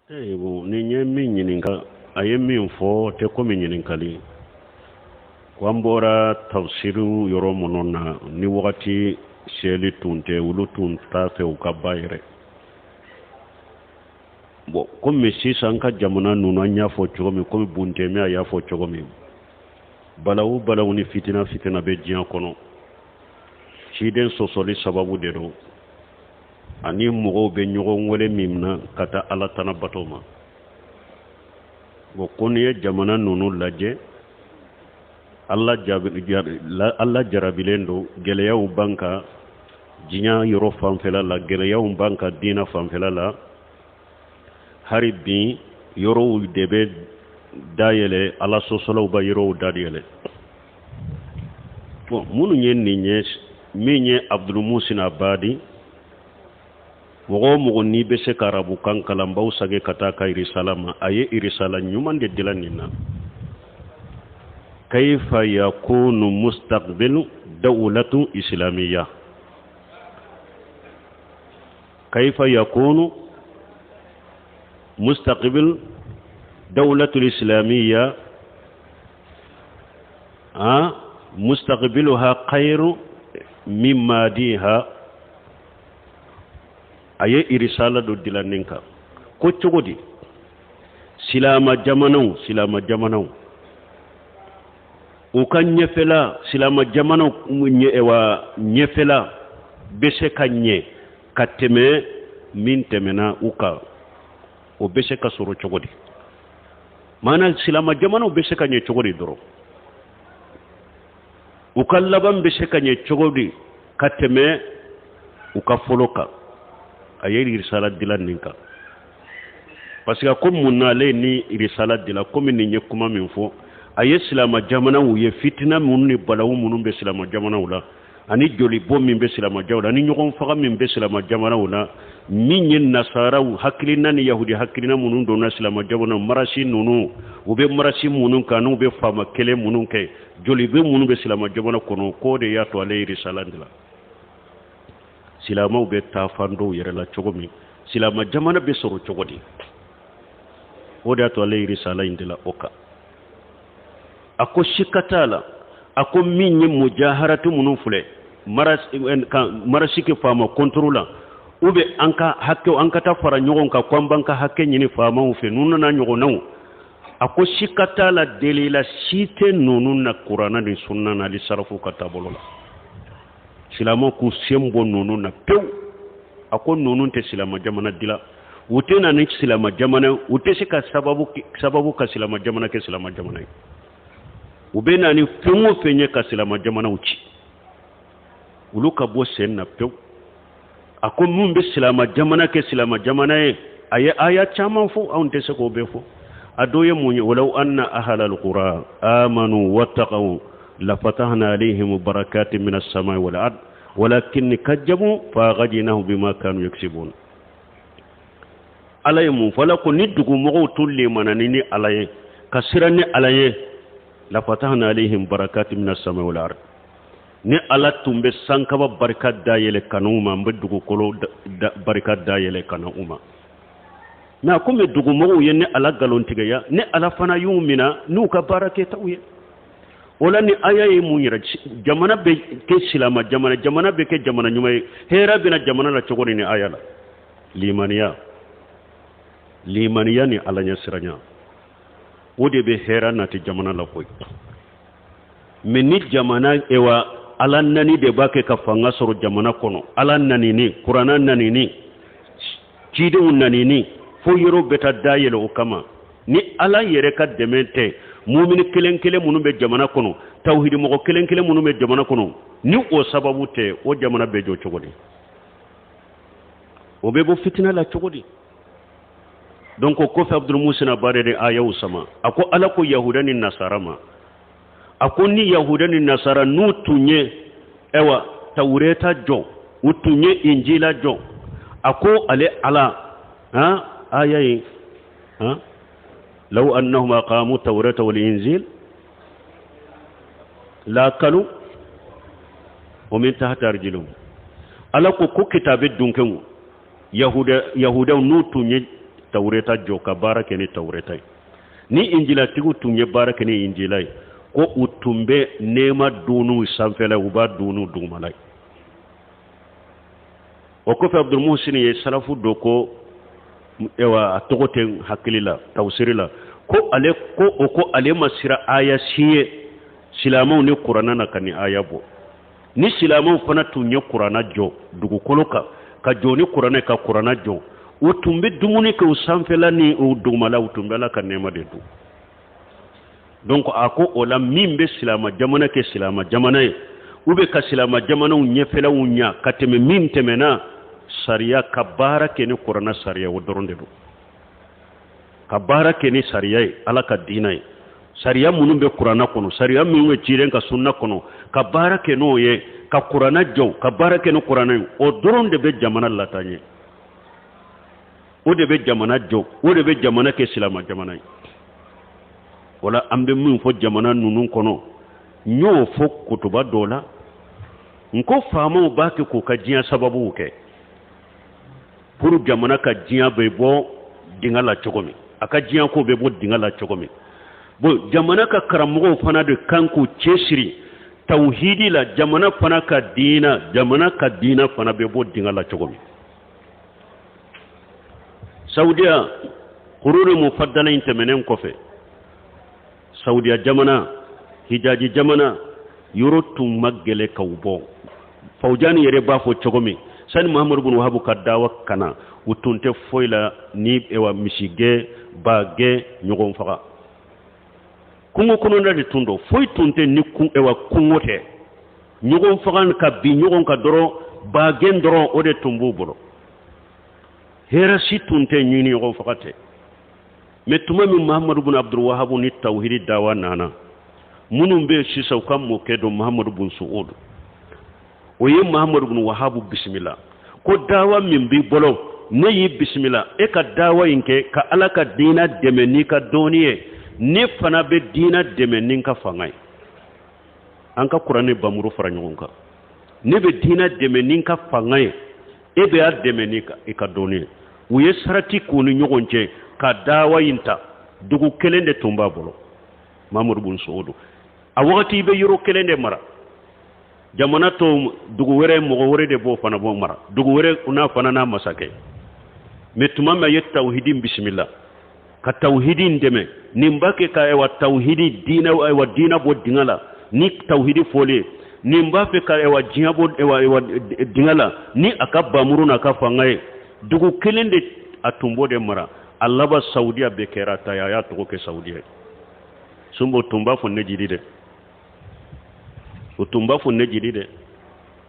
Ee bon, nin ye min ɲininka, a ye min fɔ tɛ komi ɲininkali ko an bɔra tafsiriw yɔrɔ minnu na, ni wagati seli tun tɛ, olu tun t'a fɛ u ka ba yɛrɛ. Bon, komi sisan ka jamana ninnu, an y'a fɔ cogo min, komi Buntɛmɛ a y'a fɔ cogo min, balawu balawu ni fitina fitina bɛ diɲɛ kɔnɔ, ciden sɔsɔli sababu de don, ani mɔgɔw bɛ ɲɔgɔn wele min na ka taa Ala tana bato ma. Bon, ko n'i ye jamana ninnu lajɛ, Ala jarabilen don, gɛlɛyaw b'an kan diɲɛ yɔrɔ fanfɛla la, gɛlɛyaw b'an kan diinɛ fanfɛla la. Hari bi yɔrɔw de bɛ dayɛlɛ, Ala sɔsɔlaw bɛ yɔrɔw dayɛlɛ. Bon, minnu ye nin ye, min ye Abdulmusin Abadi, mɔgɔ o mɔgɔ n'i bɛ se ka arabukan kalan, b'aw sage ka taa ka irisala ma. A ye irisala ɲuman de dilan nin na: kaifa yakunu mustaqbilu dawlatu islamiyya, kaifa yakunu mustaqbil dawlatu islamiyya a mustaqbiluha khairu min madiha. A ye irisala dɔ dilan nin kan ko cogo di silama jamanaw u ka ɲɛfɛla, silama jamanaw wa ɲɛfɛla bɛ se ka ɲɛ ka tɛmɛ min tɛmɛna u kan, o bɛ se ka sɔrɔ cogo di? Maana silama jamanaw bɛ se ka ɲɛ cogo di dɔrɔn, u ka laban bɛ se ka ɲɛ cogo di ka tɛmɛ u ka fɔlɔ kan? A ye irisala dilan nin kan, parce que ko mun na ale ni irisala dilan? Komi nin ye kuma min fɔ, a ye silama jamanaw ye, fitina minnu ni balawu minnu bɛ silama jamanaw la, ani jolibɔ min bɛ silama jamanaw la, ani ɲɔgɔn faga min bɛ silama jamanaw la, min ye nasaraw hakilina ni yahudi hakilina minnu donna silama jamanaw, marasi ninnu, u bɛ marasi minnu kan, n'u bɛ faama kelen minnu kɛ, jolibɔ minnu bɛ silama jamana kɔnɔ, k'o de y'a to ale ye irisala dilan. Silamaw bɛ taa fan dɔw yɛrɛ la cogo min, silama jamana bɛ sɔrɔ cogo di, o de y'a to ale ye irisala in dilan o kan. A ko sika t'a la, a ko min ye mujaharatu minnu filɛ, marasi kɛ faama contre la, u bɛ an ka hakɛ, an ka taa fara ɲɔgɔn kan ko an b'an ka hakɛ ɲini faamaw fɛ, ninnu n'a ɲɔgɔnnaw, a ko sika t'a la, delila si tɛ ninnu na Kuranna ni sunna na ali sarafu ka taabolo la. Silamɛw k'u sen bɔ ninnu na pewu. A ko ninnu tɛ silama jamana dila, u tɛ na ni silama jamana, u tɛ se ka sababu ka silama jamana kɛ silama jamana ye. U bɛ na ni fɛn o fɛn ye ka silama jamanaw ci, olu ka bɔ sen na pewu. A ko min bɛ silama jamana kɛ silama jamana ye, a ye aya caman fɔ, anw tɛ se k'o bɛɛ fɔ. A dɔ ye mun ye? Walaw anna ahlal qura amanu wattaqaw lafatahna alayhim barakatin minas samai wal ard walakin kajjabu fa akhadnahum bima kanu yaksibun. Ala ye mun fɔ? Ala ko ni dugumɔgɔw tun lemanani ni Ala ye, ka siran ni Ala ye, lafatahna alayhim barakatin minas samai wal ard, ni Ala tun bɛ sankaba barika dayɛlɛ ka n'u ma, n bɛ dugukolo barika dayɛlɛ ka na u ma. Mɛ a komi dugumɔgɔw ye ni Ala nkalontigiya, ni Ala fana y'u minɛ n'u ka baara kɛtaw ye. O la, ni aya ye mun yɛrɛ, jamana bɛ kɛ silama jamana, jamana bɛ kɛ jamana ɲuman ye, hɛrɛ bɛna jamana la cogo di? Ni aya la, limaniya, limaniya ni Ala ɲɛsiranya, o de bɛ hɛrɛ nati jamana la koyi. Mɛ ni jamana ewa Ala nani de b'a kɛ ka fanga sɔrɔ jamana kɔnɔ, Ala nanini, Kuranna nanini, cidenw nanini, fo yɔrɔ bɛ taa dayɛlɛ o kama, ni Ala yɛrɛ ka dɛmɛ tɛ, mumini kelen kelen minnu bɛ jamana kɔnɔ, tawhidi mɔgɔ kelen kelen minnu bɛ jamana kɔnɔ, ni o sababu tɛ, o jamana bɛ jɔ cogo di? O bɛ bɔ fitina la cogo di? Donc o kɔfɛ, Abdul Musin Abadi de ayaw sama. A ko Ala ko yahuda ni nasara ma, a ko ni yahuda ni nasara n'u tun ye ayiwa Tawureta jɔ, u tun ye Injila jɔ, a ko ale Ala han aya ye han law annahum aqamu tawrata wal injil la akalu wa min tahti arjulihim. Ala ko kitabe dunkew, yahuda, yahudaw n'u tun ye tawureta jɔ ka baara kɛ ni tawureta ye, ni injilatigiw tun ye baara kɛ ni injila ye, ko u tun bɛ nɛɛma dun n'u sanfɛla, u b'a dun n'u dugumala ye. O kɔfɛ Abdul Muhsin ye salafu dɔ ko, ewa a tɔgɔ tɛ hakili la, tafsiri la, ko ale ko o ko ale ma siran aya si ye silamɛw ni kuranna na ka nin aya bɔ. Ni silamɛw fana tun ye kuranna jɔ dugukolo kan, ka jɔ ni kuranɛ, ka kuranna jɔ, u tun bɛ dumuni kɛ u sanfɛla ni u dugumala, u tun bɛ Ala ka nɛɛma de dun. Donc a ko o la min bɛ silama jamana kɛ silama jamana ye, u bɛ ka silama jamanaw ɲɛfɛlaw ɲa ka tɛmɛ min tɛmɛna, sariya ka baara kɛ ni kuranna sariya, o dɔrɔn de don. Ka baara kɛ ni sariya ye, Ala ka diinɛ ye, sariya minnu bɛ kuranna kɔnɔ, sariya minnu bɛ ciden ka sunna kɔnɔ, ka baara kɛ n'o ye, ka kuranna jɔ, ka baara kɛ ni kuranna ye, o dɔrɔn de bɛ jamana lataa ɲɛ, o de bɛ jamana jɔ, o de bɛ jamana kɛ silama jamana ye. O la an bɛ min fɔ jamana ninnu kɔnɔ, n y'o fɔ kutuba dɔ la, n ko faamaw b'a kɛ k'u ka diɲɛ sababuw kɛ pour jamana ka diɲɛ bɛ bɔ dingɛ la cogo min, a ka diɲɛ ko bɛ bɔ dingɛ la cogo min. Bon, jamana ka karamɔgɔw fana de kan k'u cɛsiri tawhidi la, jamana fana ka diina, jamana ka diina fana bɛ bɔ dingɛ la cogo min. Saudiya kuruni mufaddala in tɛmɛnen kɔfɛ, Saudiya jamana, Hijaji jamana, yɔrɔ tun ma gɛlɛ ka u bɔ. Fawujani yɛrɛ b'a fɔ cogo min, sani Muhamadu bin Wahabu ka dawa ka na, u tun tɛ foyi la ni ewa misigɛn, bagɛn, ɲɔgɔn faga. Kungo kɔnɔna de tun don, foyi tun tɛ ni kun, ewa kungo tɛ. Ɲɔgɔn faga ka bin ɲɔgɔn kan dɔrɔn, bagɛn dɔrɔn, o de tun b'u bolo. Hɛrɛ si tun tɛ ɲini ɲɔgɔn faga tɛ. Mais tuma min Mahamadu bin Abdul Wahabu ni tawhidi dawa nana, minnu bɛ sisan u ka mɔkɛ don Mahamadu bin Su'ud, o ye Mahamadu bin Wahabu bisimila ko dawa min b'i bolo, ne y'i bisimila, e ka dawa in kɛ ka Ala ka diina dɛmɛ n'i ka dɔnni ye, ne fana bɛ diina dɛmɛ ni n ka fanga ye. An ka kuranɛ bamuru fara ɲɔgɔn kan, ne bɛ diina dɛmɛ ni n ka fanga ye, e bɛ a dɛmɛ ni i ka dɔnni ye. U ye sarati k'u ni ɲɔgɔn cɛ ka dawa in ta. Dugu kelen de tun b'a bolo, Mamadu bun Su'udu. A wagati i bɛ yɔrɔ kelen de mara, jamana tɔw, dugu wɛrɛ, mɔgɔ wɛrɛ de b'o fana b'o mara, dugu wɛrɛ n'a fana n'a masakɛ. Mais tuma min a ye tawhidi bisimila ka tawhidi dɛmɛ, nin b'a kɛ ka ayiwa tawhidi diinɛ, ayiwa diinɛ bɔ dingɛ la ni tawhidi fɔli ye, nin b'a fɛ ka ayiwa diɲɛ bɔ ayiwa dingɛ la ni a ka bamuru n'a ka fanga ye. Dugu kelen de a tun b'o de mara, a laban Saudiya bɛɛ kɛra ta ye, a y'a tɔgɔ kɛ Saudiya ye. Sunbo tun b'a fɔ Nejidi dɛ, o tun b'a fɔ Nejidi dɛ.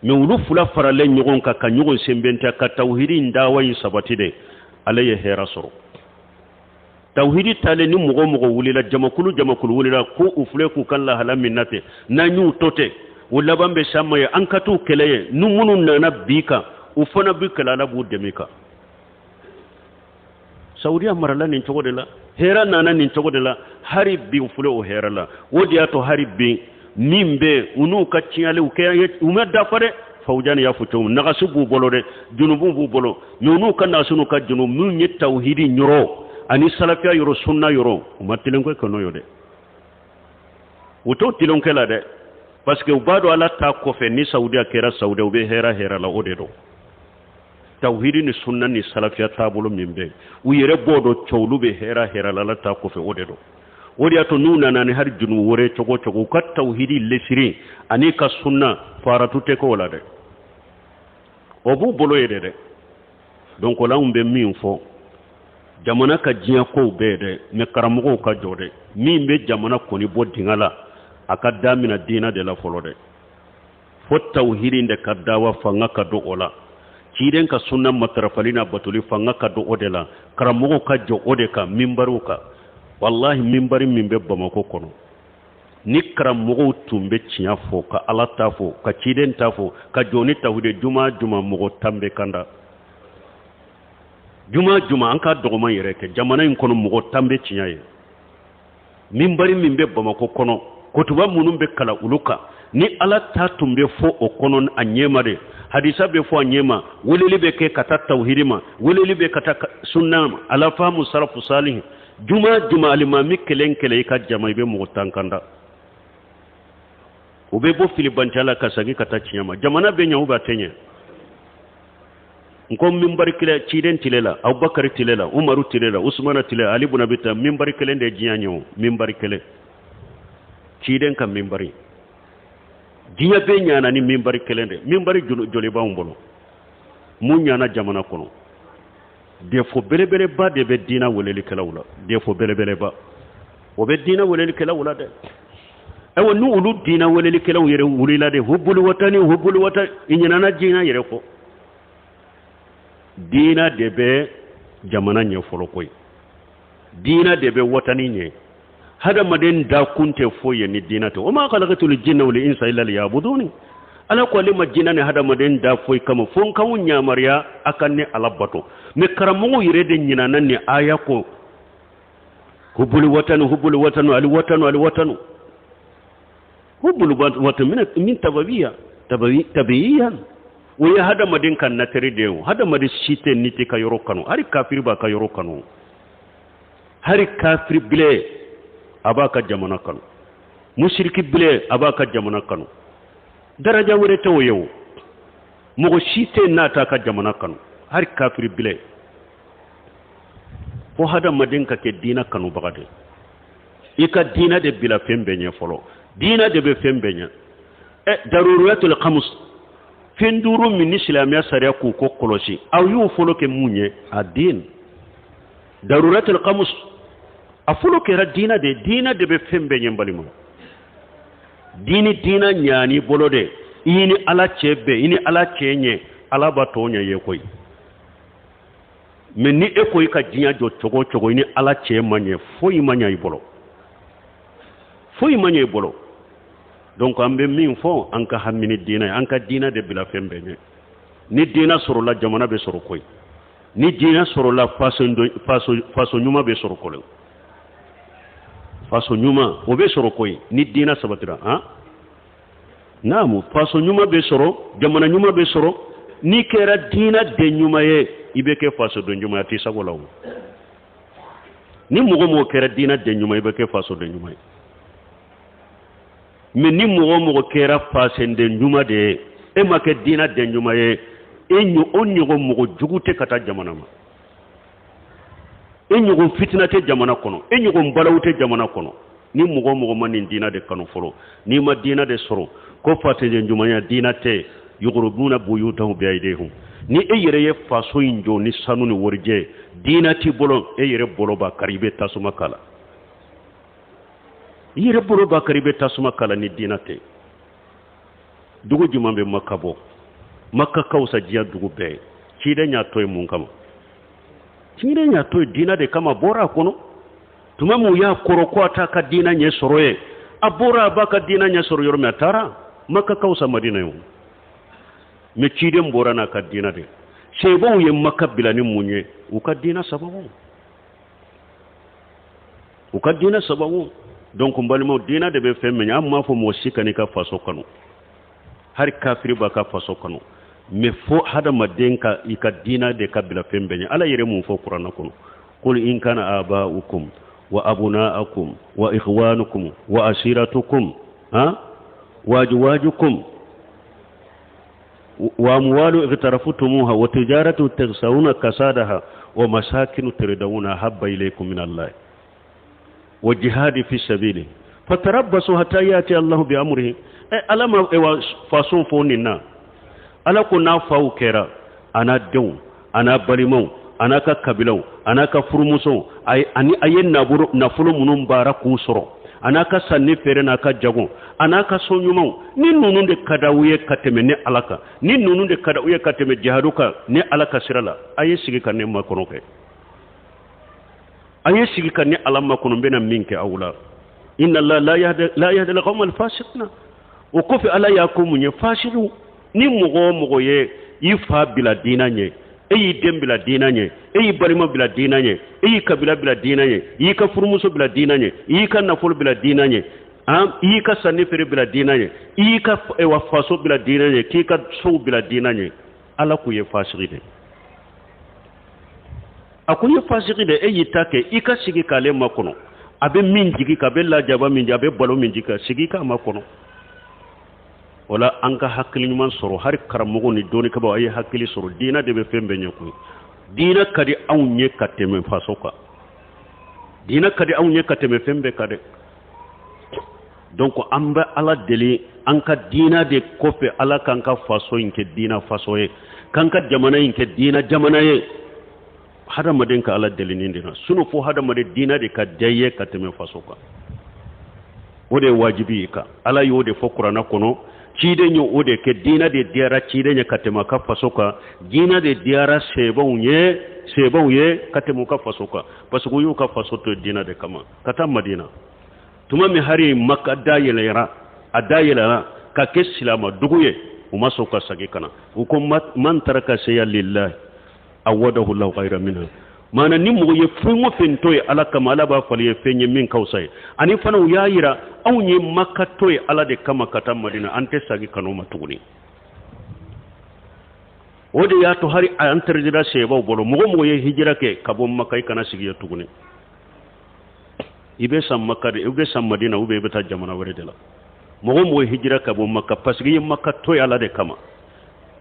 Mais olu fila faralen ɲɔgɔn kan ka ɲɔgɔn senbɛntiya ka tawhidi in dawa in sabati de, ale ye hɛrɛ sɔrɔ. Tawhidi talen ni mɔgɔ mɔgɔ wulila, jamakulu jamakulu wulila ko u filɛ k'u ka lahala min na ten, n'an y'u to ten, o laban bɛ s'an ma ye, an ka t'u kɛlɛ ye. Ni minnu nana bi kan, u fana bɛ kɛlɛ, Ala b'u dɛmɛ kan. Saudiya marala nin cogo de la, hɛrɛ nana nin cogo de la, hari bi u filɛ o hɛrɛ la. O de y'a to hari bi min bɛ u n'u ka tiɲɛliw kɛ, u ma dafa dɛ. Fawujani y'a fɔ cogo min, nagasi b'u bolo dɛ, junubu b'u bolo, mais u n'u ka nagasi n'u ka junubu minnu ye tawhidi yɔrɔ ani salafiya yɔrɔ, sunna yɔrɔ, u ma tilenkɛ kɛ n'o ye dɛ, u t'o tilenkɛ la dɛ, parce que u b'a dɔn Ala ta kɔfɛ ni Saudiya kɛra Saudiya, u bɛ hɛrɛ hɛrɛ la. O de don tawhidi ni sunna ni salafiya taabolo min bɛ, u yɛrɛ b'o dɔn cɛ, olu bɛ hɛrɛ hɛrɛ la Ala ta kɔfɛ. O de don, o de y'a to n'u nana ni hali junubu wɛrɛ cogo cogo, u ka tawhidi lesiri ani ka sunna faratu tɛ k'o la dɛ, o b'u bolo ye dɛ. Donc o la anw bɛ min fɔ, jamana ka diɲɛ kow bɛɛ ye dɛ, mais karamɔgɔw ka jɔ dɛ. Min bɛ jamana kɔni bɔ dingɛ la, a ka daminɛ diinɛ de la fɔlɔ dɛ, fo tawhidi de ka dawa fanga ka don o la, ciden ka sunna matarafali n'a batoli fanga ka don o de la, karamɔgɔw ka jɔ o de kan minbariw kan. Walahi, minbari min bɛ Bamakɔ kɔnɔ, ni karamɔgɔw tun bɛ tiɲɛ fɔ, ka Ala ta fɔ, ka ciden ta fɔ, ka jɔ ni tawhidi, juma juma mɔgɔ 10 bɛ kanda. Juma juma, an ka dɔgɔman yɛrɛ kɛ jamana in kɔnɔ, mɔgɔ 10 bɛ tiɲɛ ye. Minbari min bɛ Bamakɔ kɔnɔ, kutuba minnu bɛ kalan olu kan, Ni Ala ta tun bɛ fɔ o kɔnɔ a ɲɛma de, hadisa bɛ fɔ a ɲɛma, weleli bɛ kɛ ka taa tawhidi ma, weleli bɛ ka taa sunna ma, ala faamu salafu salihi. Juma juma alimami kelen kelen i ka jama i bɛ mɔgɔ 10 kanda. U bɛ bɔ filibanciya la ka segin ka taa tiɲɛ ma. Jamana bɛ ɲɛ ou bien a tɛ ɲɛ? N ko minbari kelen ciden tile la, Abubakari tile la, Umaru tile la, Usumana tile la, Ali bun Abi Talib, minbari kelen de diɲɛ ɲɛ o, minbari kelen. Ciden ka minbari. Diɲɛ bɛɛ ɲana ni minbari kelen de. Minbari joli b'anw bolo? Mun ɲana jamana kɔnɔ? Defo belebeleba de bɛ diinɛ welelikɛlaw la. Defo belebeleba. O bɛ diinɛ welelikɛlaw la dɛ. Ayiwa, ni olu diinɛ welelikɛlaw yɛrɛ wulila de, hubuli watani, hubuli watani, i ɲinana diinɛ yɛrɛ kɔ. Diinɛ de bɛ jamana ɲɛ fɔlɔ koyi. Diinɛ de bɛ watani ɲɛ. Hadamaden dakun tɛ foyi ye ni diinɛ tɛ. Wa ma khalaqtul jinna wal insa illa liya'buduni. Ala ko ale ma jinɛ ni hadamaden da foyi kama fo n k'aw yamaruya a ka ne Ala bato. Mais karamɔgɔw yɛrɛ de ɲinana nin aya kɔ. Hubuli watani, hubuli watani, ali watanu, ali watanu. Hubuli watani min tabawiya, tabiiyan. O ye hadamaden ka natɛri de ye o. Hadamaden si tɛ n'i t'i ka yɔrɔ kanu. Hali kafiri b'a ka yɔrɔ kanu. Hali kafiri bile a b'a ka jamana kanu. Musiriki bile a b'a ka jamana kanu. Daraja wɛrɛ tɛ o ye o. Mɔgɔ si tɛ n'a t'a ka jamana kanu. Hali kafiri bile. Fo hadamaden ka kɛ diinɛ kanubaga de. I ka diinɛ de bila fɛn bɛɛ ɲɛ fɔlɔ. Diinɛ de bɛ fɛn bɛɛ ɲɛ. Daruriyatul khamus, fɛn duuru min ni silamɛya sariya k'u ko kɔlɔsi, aw y'o fɔlɔ kɛ mun ye? A diin. Daruriyatul khamus, a fɔlɔ kɛra diinɛ de. Diinɛ de bɛ fɛn bɛɛ ɲɛ n balima. Diini diinɛ ɲaani bolo de, i ni Ala cɛ bɛn, i ni Ala cɛ ɲɛ, Ala b'a tɔ ɲɛ i ye koyi. Mais ni e ko i ka diɲɛ jɔ cogo o cogo, i ni Ala cɛ ma ɲɛ, foyi ma ɲɛ i bolo, foyi ma ɲɛ i bolo. Donc an bɛ min fɔ, an ka hami ni diinɛ ye, an ka diinɛ de bila fɛn bɛɛ ɲɛ. Ni diinɛ sɔrɔla, jamana bɛ sɔrɔ koyi. Ni diinɛ sɔrɔla, faso ɲuman bɛ sɔrɔ koyi. Faso ɲuman o bɛ sɔrɔ koyi ni diinɛ sabatira. Han, naamu, faso ɲuman bɛ sɔrɔ, jamana ɲuman bɛ sɔrɔ. N'i kɛra diinɛ den ɲuman ye, i bɛ kɛ fasoden ɲuman ye, a t'i sago la o. Ni mɔgɔ mɔgɔ kɛra diinɛ den ɲuman ye, i bɛ kɛ fasoden ɲuman ye. Mais ni mɔgɔ mɔgɔ kɛra fasoden ɲuman de ye, e ma kɛ diinɛ den ɲuman ye, e o ɲɔgɔn mɔgɔ jugu tɛ ka taa jamana ma, e ɲɔgɔn fitina tɛ jamana kɔnɔ, e ɲɔgɔn balawu tɛ jamana kɔnɔ. Ni mɔgɔ mɔgɔ ma nin diinɛ de kanu fɔlɔ, n'i ma diinɛ de sɔrɔ, ko fasoden ɲumanya diinɛ tɛ, yugurubuna buyutahum biaidihim. Ni e yɛrɛ ye faso in jɔ ni sanu ni warijɛ, diinɛ t'i bolo, e yɛrɛ bolo b'a kari, i bɛ tasuma kala. I yɛrɛ bolo b'a kari, i bɛ tasuma kala ni diinɛ tɛ. Dugu jumɛn bɛ Maka bɔ? Maka ka fisa diɲɛ dugu bɛɛ ye. Ciden y'a to yen mun kama? Ciden y'a to yen diinɛ de kama, bɔra a kɔnɔ. Tuma min u y'a kɔrɔ ko a t'a ka diinɛ ɲɛ sɔrɔ yen, a bɔra a b'a ka diinɛ ɲɛ sɔrɔ yɔrɔ min, a taara. Maka ka fisa Madina ye o. Mais ciden bɔra n'a ka diinɛ de. Sebaw ye Maka bila ni mun ye? U ka diinɛ sababu. U ka diinɛ sababu. Donc n balimaw, diinɛ de bɛ fɛn min ɲɛ. An m'a fɔ mɔgɔ si kan'i ka faso kanu. Hali kafiri b'a ka faso kanu. Mais fo hadamaden ka i ka diinɛ de ka bila fɛn bɛɛ ɲɛ. Ala yɛrɛ mun fɔ kuranɛ kɔnɔ? Qul in kana aba'ukum wa abna'akum wa ikhwanukum wa asiratukum, ha, wa azwajukum wa amwalu iqtaraftumuha wa tijaratu taghsawna kasadaha wa masakinu tardawna habba ilaykum min Allah wa jihadi fi sabili fatarabbasu hatta yati Allahu bi amrihi. Ala ma wa faso fo nin na. Ala ko n'a faw kɛra, a n'a denw, a n'a balimaw, a n'a ka kabilaw, a n'a ka furumusow, ani a ye nafolo minnu baara k'u sɔrɔ, a n'a ka sanni feere n'a ka jago, a n'a ka so ɲumanw, ni ninnu de ka d'aw ye ka tɛmɛ ne Ala kan, ni ninnu de ka d'aw ye ka tɛmɛ jihadu kan ne Ala ka sira la, a ye sigi ka ne makɔnɔ kɛ. A ye sigi ka ne Ala makɔnɔ, n bɛna min kɛ aw la. Inna Allah la yahdi al-qawma al-fasiqina. O kɔfɛ Ala y'a ko mun ye? Fasikiw. Ni mɔgɔ o mɔgɔ ye i fa bila diinɛ ɲɛ, e y'i den bila diinɛ ɲɛ, e y'i balima bila diinɛ ɲɛ, e y'i kabila bila diinɛ ɲɛ, i y'i ka furumuso bila diinɛ ɲɛ, i y'i ka nafolo bila diinɛ ɲɛ, An i y'i ka sanni feere bila diina ɲɛ, i y'i ka wa faso bila diina ɲɛ, k'i ka sow bila diina ɲɛ. Ala k'u ye fasigi de. A ko i ye fasigi de, e y'i ta kɛ, i ka sigi k'ale makɔnɔ. A bɛ min jigi kan, a bɛ lajaba min jigi, a bɛ balo min jigi kan, sigi k'a makɔnɔ. O la an ka hakili ɲuman sɔrɔ, hali karamɔgɔw ni dɔnnikɛbaaw, a ye hakili sɔrɔ. Diina de bɛ fɛn bɛɛ ɲɛ koyi. Diina ka di anw ye ka tɛmɛ faso kan, diina ka di anw ye ka tɛmɛ fɛn bɛɛ kan dɛ. Donc an bɛ Ala deli an ka diina de kɔfɛ, Ala k'an ka faso in kɛ diina faso ye, k'an ka jamana in kɛ diina jamana ye. Hadamaden ka Ala deli nin de na, sinon fo hadamaden diina de ka diya i ye ka tɛmɛ faso kan. O de ye wajibi ye kan. Ala y'o de fɔ kuranna kɔnɔ, ciden ye o de kɛ. Diina de diyara ciden ye ka tɛmɛ a ka faso kan, diina de diyara sebaw ye ka tɛmɛ u ka faso kan, parce que u y'u ka faso to diina de kama ka taa Madina. Tuma min hari Maka da yɛlɛra, a da yɛlɛra ka kɛ silama dugu ye, u ma sɔn ka segin ka na. U ko man taraka shay'an lillahi awadahu lahu khayran minha. Maana ni mɔgɔ ye fɛn o fɛn to ye Ala kama, Ala b'a falen ye fɛn ye min ka fisa ye. Ani fana u y'a yira anw ye Maka to ye Ala de kama ka taa Madina, an tɛ segin ka n'o ma tuguni. O de y'a to hari a interdira sebaw bolo, mɔgɔ mɔgɔ ye hijira kɛ ka bɔ Maka, i kana sigi yen tuguni. I bɛ sa Maka de, i bɛ sa Madina, ou bien i bɛ taa jamana wɛrɛ de la. Mɔgɔ mɔgɔ ye hijira ka bɔ Maka, parce que i ye Maka to ye Ala de kama,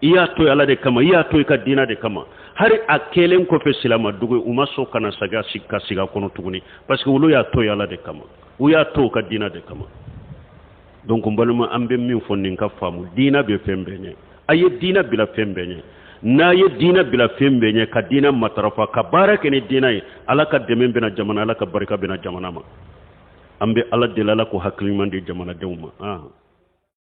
i y'a to Ala de kama, i y'a to i ka diina de kama. Hari a kɛlen kɔfɛ silama dugu ye, u ma sɔn ka na saga ka sigi a kɔnɔ tuguni, parce que olu y'a to ye Ala de kama, u y'a to u ka diina de kama. Donc n balima, an bɛ min fɔ nin ka faamu, diina bɛ fɛn bɛɛ ɲɛ. A ye diina bila fɛn bɛɛ ɲɛ. N'a ye diina bila fɛn bɛɛ ɲɛ, ka diina matarafa, ka baara kɛ ni diina ye, Ala ka dɛmɛ bɛna jamana, Ala ka barika bɛna jamana ma. An bɛ Ala deli, Ala ko hakili ɲuman di jamanadenw ma.